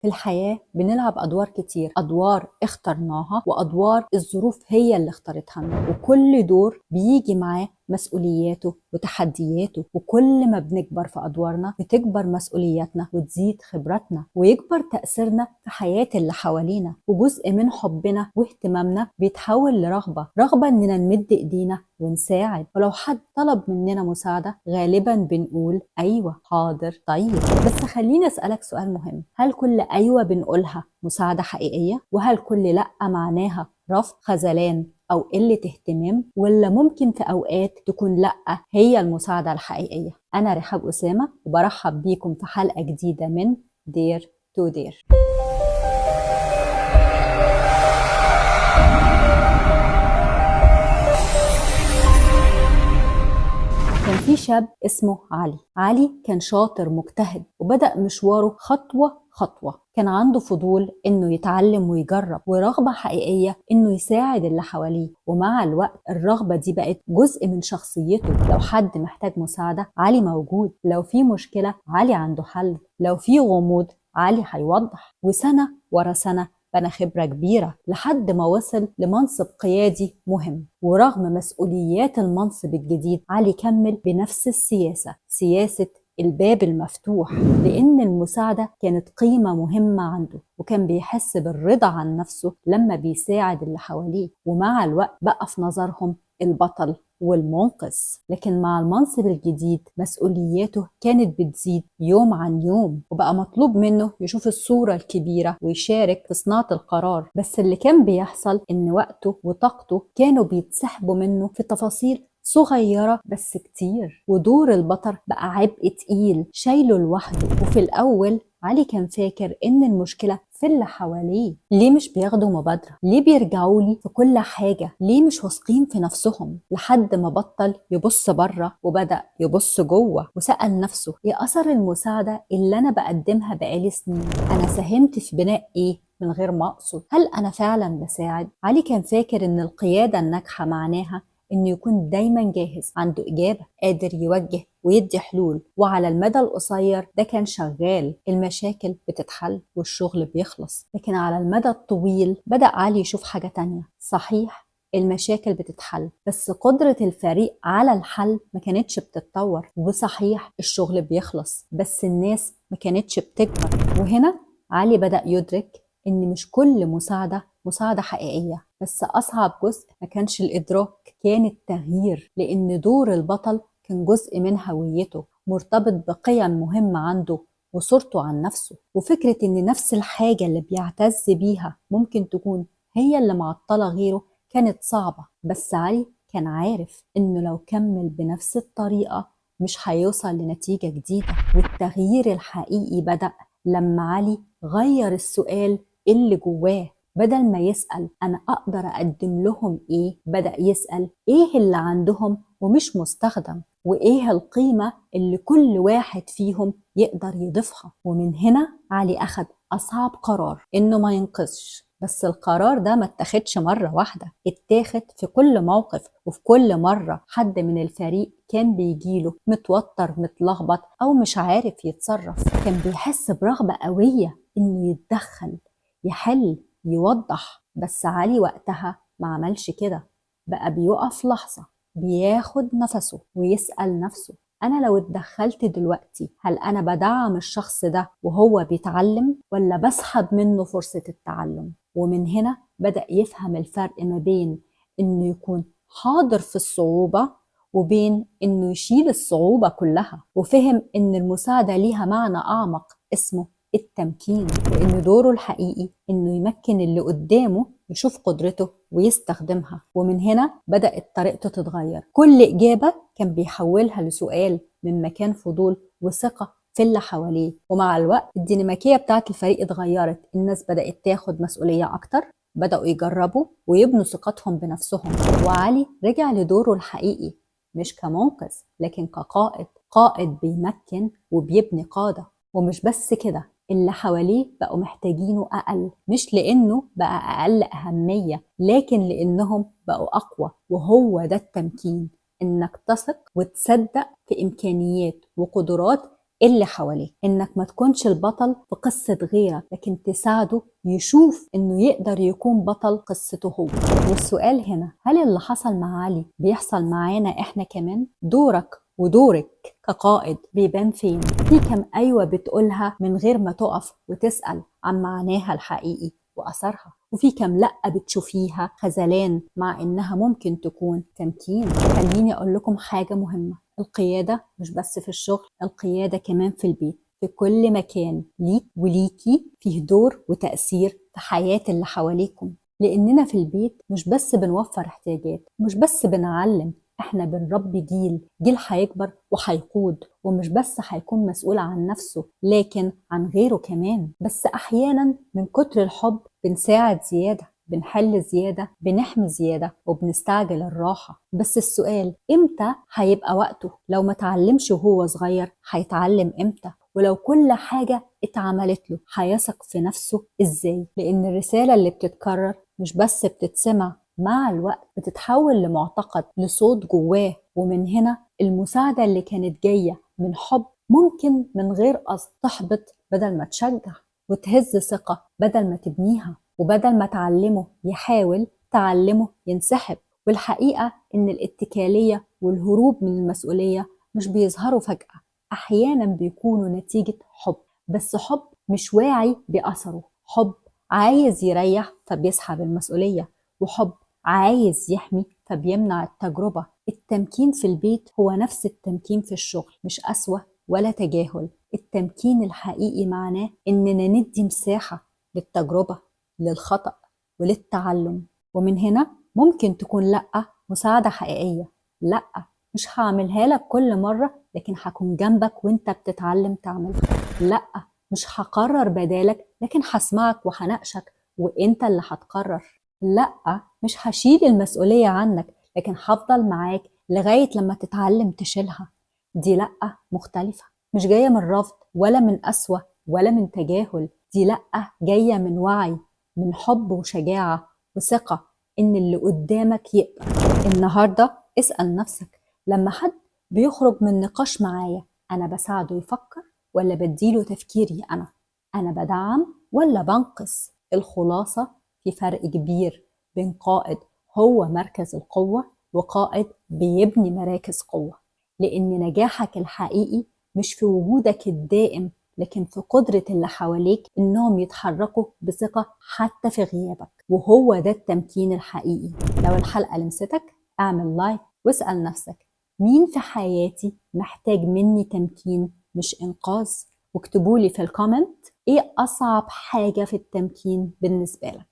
في الحياة بنلعب أدوار كتير، أدوار اخترناها وأدوار الظروف هي اللي اختارتها لنا، وكل دور بيجي معاه مسؤولياته وتحدياته. وكل ما بنكبر في أدوارنا بتكبر مسؤولياتنا وتزيد خبراتنا ويكبر تأثيرنا في حياة اللي حوالينا، وجزء من حبنا واهتمامنا بيتحول لرغبة، رغبة إننا نمد إيدينا ونساعد. ولو حد طلب مننا مساعدة غالبا بنقول أيوة حاضر طيب. بس خليني أسألك سؤال مهم، هل كل أيوة بنقولها مساعدة حقيقية؟ وهل كل لأ معناها رفض، خذلان أو قلة اهتمام؟ ولا ممكن في أوقات تكون لأ هي المساعدة الحقيقية؟ أنا رحاب أسامة وبرحب بيكم في حلقة جديدة من Dare to Dare. كان في شاب اسمه علي. علي كان شاطر مجتهد وبدأ مشواره خطوة خطوة. كان عنده فضول إنه يتعلم ويجرب، ورغبة حقيقية إنه يساعد اللي حواليه. ومع الوقت الرغبة دي بقت جزء من شخصيته. لو حد محتاج مساعدة علي موجود، لو في مشكلة علي عنده حل، لو في غموض علي هيوضح. وسنة ورا سنة بنى خبرة كبيرة لحد ما وصل لمنصب قيادي مهم. ورغم مسؤوليات المنصب الجديد علي كمل بنفس السياسة، سياسة الباب المفتوح، لأن المساعدة كانت قيمة مهمة عنده، وكان بيحس بالرضا عن نفسه لما بيساعد اللي حواليه. ومع الوقت بقى في نظرهم البطل والمنقذ. لكن مع المنصب الجديد مسؤولياته كانت بتزيد يوم عن يوم، وبقى مطلوب منه يشوف الصورة الكبيرة ويشارك في صناعة القرار. بس اللي كان بيحصل إن وقته وطاقته كانوا بيتسحبوا منه في تفاصيل صغيرة بس كتير، ودور البطل بقى عبء تقيل شايله لوحده. وفي الأول علي كان فاكر إن المشكلة في اللي حواليه، ليه مش بياخدوا مبادرة؟ ليه بيرجعوا لي في كل حاجة؟ ليه مش واثقين في نفسهم؟ لحد ما بطل يبص بره وبدأ يبص جوه، وسأل نفسه إيه أثر المساعدة اللي أنا بقدمها بقالي سنين؟ أنا ساهمت في بناء إيه من غير ما أقصد؟ هل أنا فعلا بساعد؟ علي كان فاكر إن القيادة الناجحة معناها إنه يكون دايما جاهز، عنده إجابة، قادر يوجه ويدي حلول. وعلى المدى القصير ده كان شغال، المشاكل بتتحل والشغل بيخلص. لكن على المدى الطويل بدأ علي يشوف حاجة تانية. صحيح المشاكل بتتحل، بس قدرة الفريق على الحل ما كانتش بتتطور. وصحيح الشغل بيخلص، بس الناس ما كانتش بتكبر. وهنا علي بدأ يدرك إن مش كل مساعدة مساعدة حقيقية. بس أصعب جزء ما كانش الإدراك، كان التغيير، لأن دور البطل كان جزء من هويته، مرتبط بقيم مهمة عنده وصورته عن نفسه. وفكرة إن نفس الحاجة اللي بيعتز بيها ممكن تكون هي اللي معطلة غيره كانت صعبة. بس علي كان عارف إنه لو كمل بنفس الطريقة مش هيوصل لنتيجة جديدة. والتغيير الحقيقي بدأ لما علي غير السؤال اللي جواه. بدل ما يسأل أنا أقدر أقدم لهم إيه، بدأ يسأل إيه اللي عندهم ومش مستخدم، وإيه القيمة اللي كل واحد فيهم يقدر يضيفها. ومن هنا علي أخذ أصعب قرار، إنه ما ينقذش. بس القرار ده ما اتاخدش مرة واحدة، اتاخد في كل موقف وفي كل مرة حد من الفريق كان بيجيله متوتر، متلخبط، أو مش عارف يتصرف. كان بيحس برغبة قوية إنه يتدخل، يحل، يوضح. بس علي وقتها ما عملش كده. بقى بيقف لحظة، بياخد نفسه ويسأل نفسه أنا لو اتدخلت دلوقتي هل أنا بدعم الشخص ده وهو بيتعلم، ولا بسحب منه فرصة التعلم؟ ومن هنا بدأ يفهم الفرق ما بين إنه يكون حاضر في الصعوبة وبين إنه يشيل الصعوبة كلها. وفهم إن المساعدة ليها معنى أعمق اسمه التمكين، وإن دوره الحقيقي إنه يمكن اللي قدامه يشوف قدرته ويستخدمها. ومن هنا بدأت طريقته تتغير. كل إجابة كان بيحولها لسؤال من مكان فضول وثقة في اللي حواليه. ومع الوقت الديناميكية بتاعت الفريق اتغيرت، الناس بدأت تاخد مسؤولية أكتر، بدأوا يجربوا ويبنوا ثقتهم بنفسهم. وعلي رجع لدوره الحقيقي، مش كمنقذ لكن كقائد، قائد بيمكن وبيبني قادة. ومش بس كده، اللي حواليه بقوا محتاجينه أقل، مش لأنه بقى أقل أهمية، لكن لأنهم بقوا أقوى. وهو ده التمكين، إنك تثق وتصدق في إمكانيات وقدرات اللي حواليك. إنك ما تكونش البطل في قصة غيرك، لكن تساعده يشوف إنه يقدر يكون بطل قصته هو. والسؤال هنا، هل اللي حصل مع علي بيحصل معانا إحنا كمان؟ دورك ودورك كقائد بيبان فين؟ في كم أيوة بتقولها من غير ما تقف وتسأل عن معناها الحقيقي وأثرها؟ وفي كم لأ بتشوفيها خذلان مع إنها ممكن تكون تمكين؟ خليني أقول لكم حاجة مهمة، القيادة مش بس في الشغل، القيادة كمان في البيت، في كل مكان ليك وليكي فيه دور وتأثير في حياة اللي حواليكم. لأننا في البيت مش بس بنوفر احتياجات، مش بس بنعلم، احنا بنربي جيل، جيل هيكبر وهيقود، ومش بس هيكون مسؤول عن نفسه لكن عن غيره كمان. بس احيانا من كتر الحب بنساعد زيادة، بنحل زيادة، بنحمي زيادة، وبنستعجل الراحة. بس السؤال، امتى هيبقى وقته؟ لو ما تعلمش وهو صغير هيتعلم امتى؟ ولو كل حاجة اتعملت له هيثق في نفسه ازاي؟ لان الرسالة اللي بتتكرر مش بس بتتسمع، مع الوقت بتتحول لمعتقد، لصوت جواه. ومن هنا المساعدة اللي كانت جاية من حب ممكن من غير قصد تحبط بدل ما تشجع، وتهز ثقة بدل ما تبنيها، وبدل ما تعلمه يحاول تعلمه ينسحب. والحقيقة إن الاتكالية والهروب من المسؤولية مش بيظهروا فجأة، أحيانا بيكونوا نتيجة حب، بس حب مش واعي بأثره، حب عايز يريح فبيسحب المسؤولية، وحب عايز يحمي فبيمنع التجربة. التمكين في البيت هو نفس التمكين في الشغل، مش قسوة ولا تجاهل. التمكين الحقيقي معناه إننا ندي مساحة للتجربة، للخطأ، وللتعلم. ومن هنا ممكن تكون لأ مساعدة حقيقية، لأ مش هعملها لك كل مرة لكن هكون جنبك وانت بتتعلم تعملها، لأ مش هقرر بدالك لكن هسمعك وهناقشك وانت اللي هتقرر، لأ مش هشيل المسؤولية عنك لكن هفضل معاك لغاية لما تتعلم تشيلها. دي لأ مختلفة، مش جاية من رفض ولا من قسوة ولا من تجاهل، دي لأ جاية من وعي، من حب وشجاعة وثقة إن اللي قدامك يقدر. النهاردة اسأل نفسك، لما حد بيخرج من نقاش معايا أنا بساعده يفكر ولا بديله تفكيري أنا؟ أنا بدعم ولا بنقص؟ الخلاصة، في فرق كبير بين قائد هو مركز القوة وقائد بيبني مراكز قوة. لأن نجاحك الحقيقي مش في وجودك الدائم، لكن في قدرة اللي حواليك إنهم يتحركوا بثقة حتى في غيابك، وهو ده التمكين الحقيقي. لو الحلقة لمستك اعمل like واسأل نفسك، مين في حياتي محتاج مني تمكين مش إنقاذ؟ واكتبولي في ال comment ايه أصعب حاجة في التمكين بالنسبة لك.